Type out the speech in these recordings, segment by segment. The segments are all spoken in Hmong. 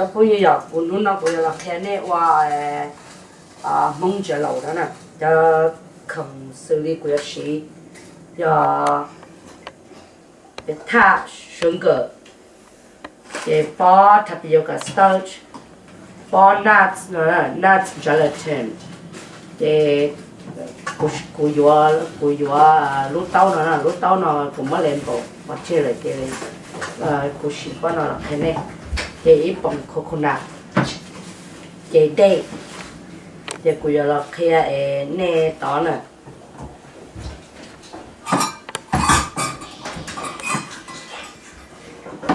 Cov phooj ywg, yog kuv hnub no kuv yuav los qhia nej ua Hmoob ntsaws laus no na. Cov khoom xws li kuv yuav siv yog thaj, sugar, ces pob tapioca starch, pob nuts, nuts gelatin, ces kuv yuav, kuv yuav lub taub no, lub taub no kuv muab label pov tseg lawm ces kuv siv pob no los qhia nej, ces ib poom coconut, ces dej, ces kuv yuav los qhia es nej tod na.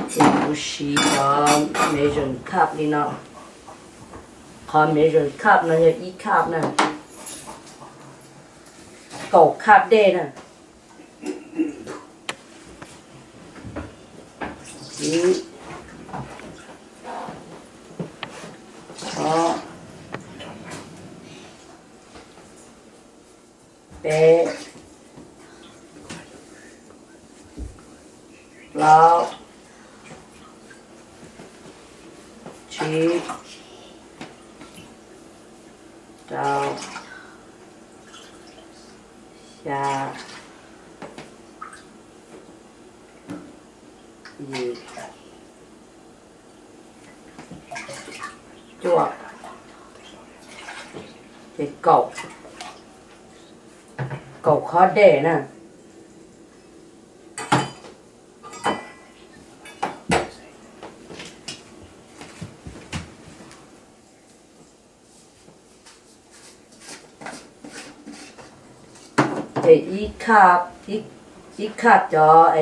Ces kuv siv cov measuring cup li no. Qhov measuring cup no yog ib cup na, kaum cup dej na. Ib, ob, peb, plaub, tsib, rau, xya, yim, cuaj, ces kaum, kaum khob dej na. Ces ib cup, ib cup cov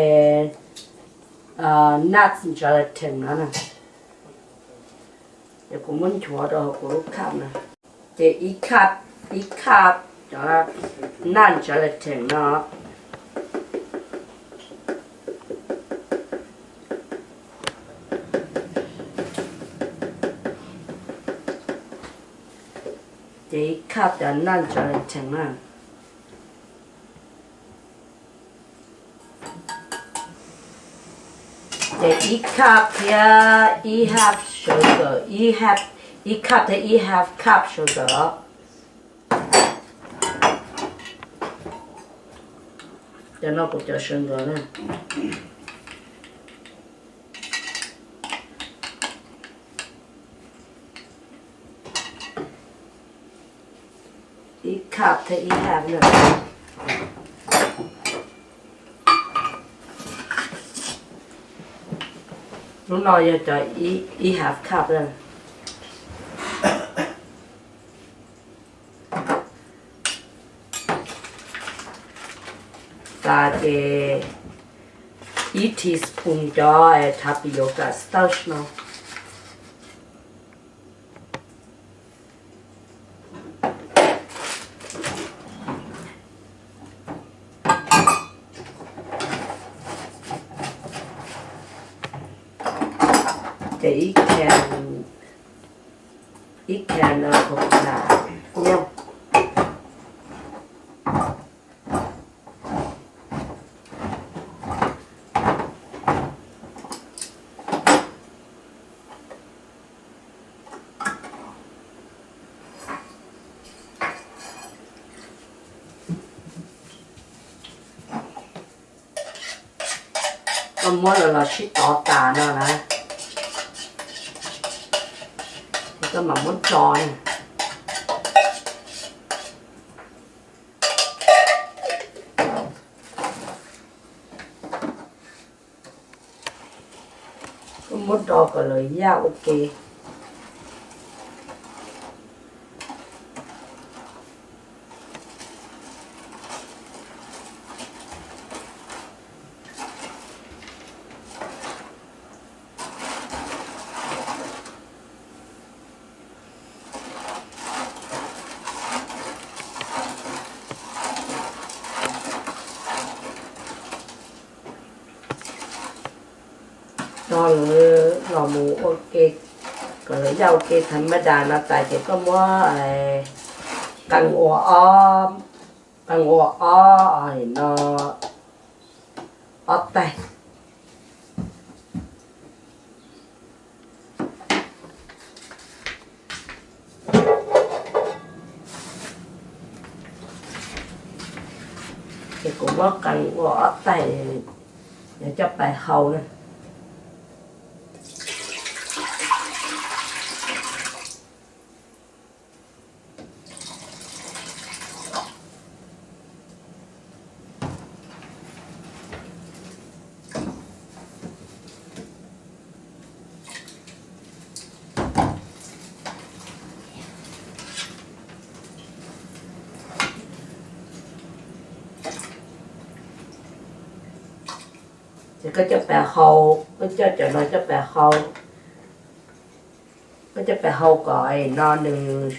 nuts gelatin no na. Ces kuv muab nchuav rau hauv kuv lub cup na. Ces ib cup, ib cup cov nuts gelatin no. Ces ib cup cov nuts gelatin na. Ces ib cup thiab ib half sugar, ib cup thiab ib half cup sugar os. Cov no kuv cov sugar na. Ib cup thiab ib half na. Lub no yog cov ib half cup na. Tas ces ib teaspoon cov tapioca starch no. Ces ib can, ib can coconut milk. Koj muab lawv los sib tov tas no na, es koj mam muab do na. Koj muab do kom lawv yaj ua ke. Do lawv los mus ua ke, kom lawv yaj ua ke thav ma das no tas ces koj muab qee ua ob, qee ua ob no ob taig. Ua ob taig, yuav coj pais hau na. Ces koj coj pais hau, koj coj cov no coj pais hau, koj coj pais hau kom no nws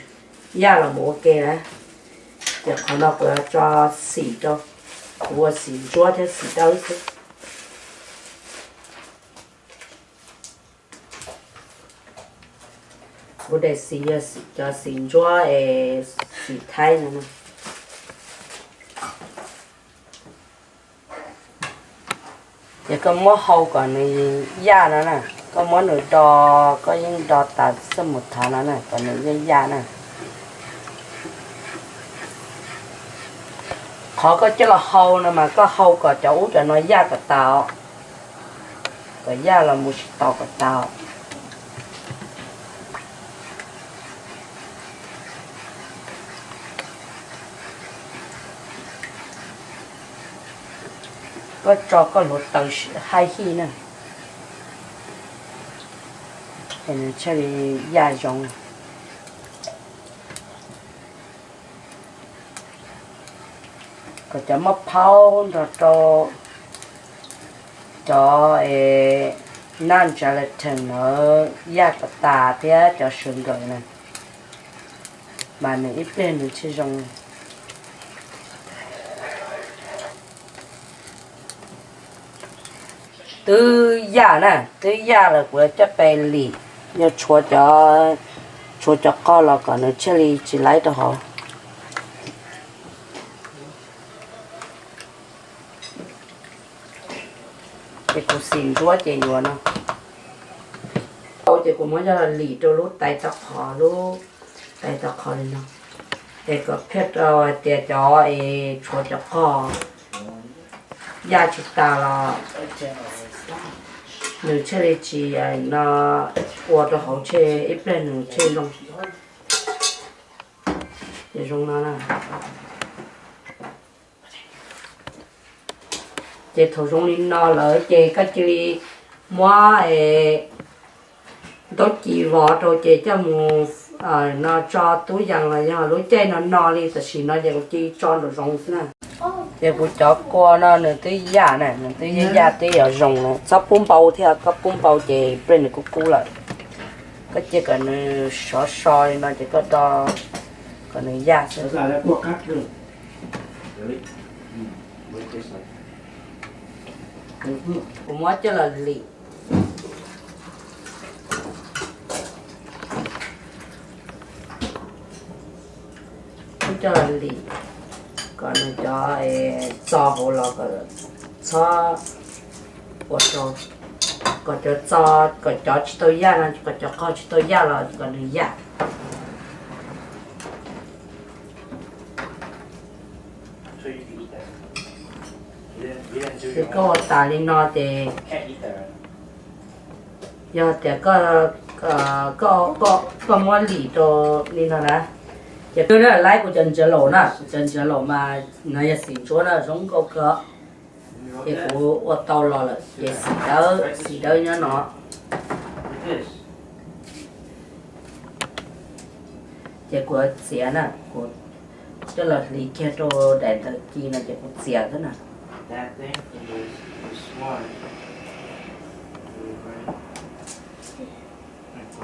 yaj los mus ua ke na. Ces qhov no kuv yuav tso xim rau, kuv ua xim ntsuab thiab xim dawb xwb. Kuv daim xim yog cov xim ntsuab es xim thaib no. Ces koj muab hau kom nws yaj no na, koj muab nws do, koj yeej do tas xaj mus thav no na kom nws yeej yaj na. Qhov koj coj los hau no mas koj hau kom cov ub cov no yaj kom tas, kom yaj los mus tsis tau kom tas. Koj tso koj hluav taws haib hij na, es nws thiaj li yaj zoo. Kom cov maj phaub nrog rau cov naj gelatin no yaj kom tas thiab cov sugar na, mas nws ib pliag nws thiaj zoo. Twb yaj na, twb yaj lawm kuv coj pais lim, yog tshuav cov, tshuav cov qog los kom nws thiaj li tsis laib rau hauv. Ces kuv xim ntsuab ces yuav no, tau ces kuv muab coj los lim rau lub tais tau qhov, lub tais tau qhov li no, es kom phiaj rau hais tias cov es tshuav cov qog yaj tsis tas los nws thiaj li tsis no ua rau hauv, thiaj ib pliag nws thiaj zoo, zoo no na. Ces thaum zoo li no lawm ces koj cia li muab ntaub ci vov rau ces coj mus no tso tub yees los yog lub caij no no li tam sim no ces kuv cia li tso nraum zoov xwb na. Ces kuv cov kua no nws twb yaj na, nws twb yaj yaj twb yuav zoo na, txhob pub npau thiab, koj pub npau ces peb nws kub kub lawm. Koj cia kom nws sov so li no ces koj do kom nws yaj xwb. Kuv muab coj los lim, muab coj los lim kom nws cov txo hauv los kom txhob ua rau, kom cov txo, kom cov tsis tau yaj no, kom cov qog tsis tau yaj los kom nws yaj. Ces koj ua tas li no ces yog tias koj muab lim rau li no na, ces twb laib kuv cov ntsia laus na, kuv cov ntsia laus mas no yog xim ntsuab na zoo nkauj kawg. Ces kuv ua tau los lawm ces xim dawb, xim dawb nyob no. Ces kuv txiav na, kuv coj los hliv kiag rau daim ntawv ci no ces kuv txiav xwb na.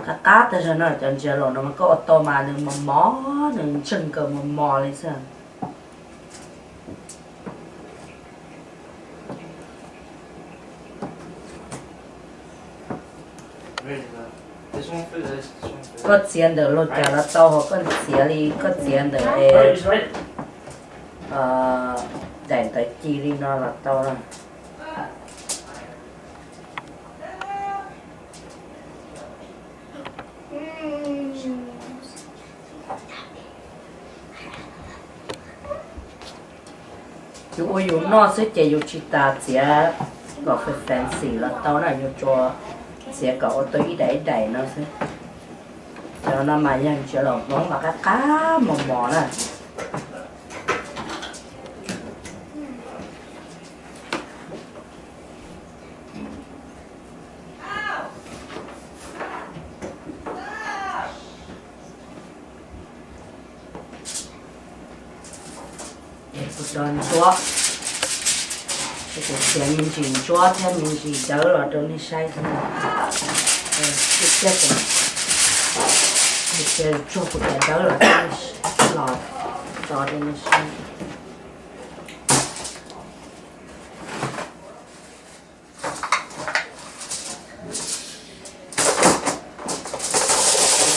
Qab qab tag zog no cov ntsia laus no mas koj ua tau mas nws mos mos, nws ntseeg kawg mos mos li xwb. Koj txiav ntawm lub cas los tau, ho koj txiav li, koj txiav ntawm daim ntawv ci li no los tau na. Cov Ua yus noj xwb ces yus tsis tas txiav kom fancy los tau na, yus tsuas txiav kom ua tau ib daim ib daim no xwb. Cov no mas yog ntsiav laus Hmoob mas qab qab mos mos na. Kuv rau ntsuab, kuv txiav me ntsis ntsuab thiab me ntsis dawb los rau nej saib xwb. Kuv txiav tsuag kuv txiav dawb los, los tso rau nej saib.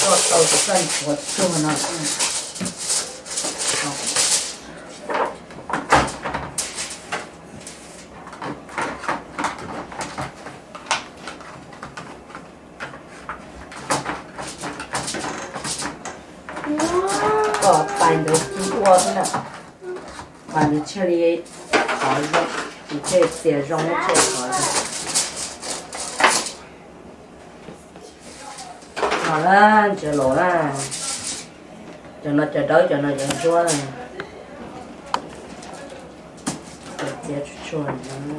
Koj tau kuv txoj ntsuav tsuag no. Koj pais ntawd ci ua xwb na, mas nws thiaj li qhov zoo, nws thiaj li txias zoo thiaj qhov zoo. No na, ntsia los na, cov no cov dawb, cov no cov ntsuab. Txiav tsuag tsuag no.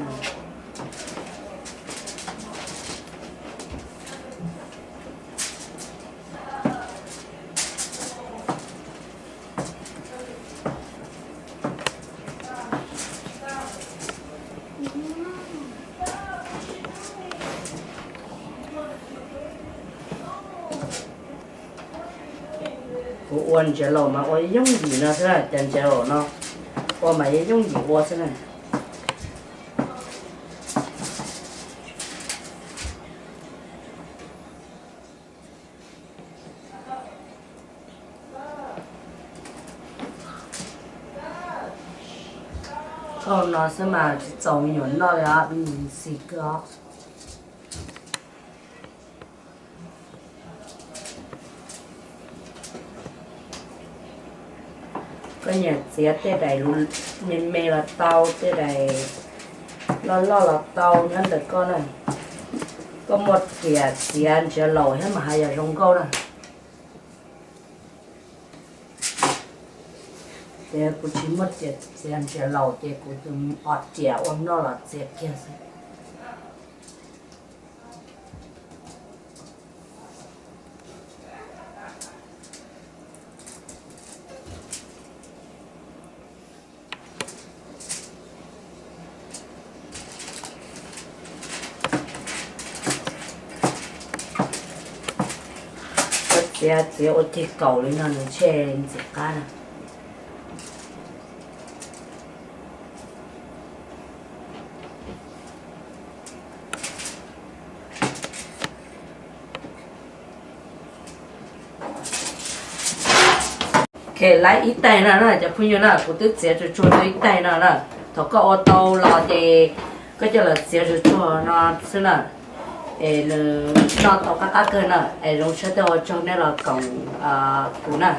Kuv ua ntsiav laus mas ua yooj yim no xwb na, cov ntsiav laus no ua mas yooj yim ua xwb na. Kauj no xwb mas tsis txaus me nyuam noj li os, me nyuam ntxim kawg os. Koj nyiam txiav tej daim me me los tau, tej daim loj loj los tau, nyob ntawm koj na. Koj muaj riam txiav ntsiav laus thiab mas haj yam zoo nkauj na. Ces kuv tsis muaj riam txiav ntsiav laus ces kuv tus os riam ua noj los txiav kiag xwb. Koj txiav txiav ua tig kaus li no nws thiaj ntxim qab na. Ok, laib ib taig no na cov phooj ywg na, kuv twb txiav tsuag tsuag tau ib taig no na. Thaum koj ua tau los ces koj coj los txiav tsuag tsuag no xwb na, es nws noj tau qab qab kawg na. Es zoo siab tuaj ua tsaug nej los koom kuv na.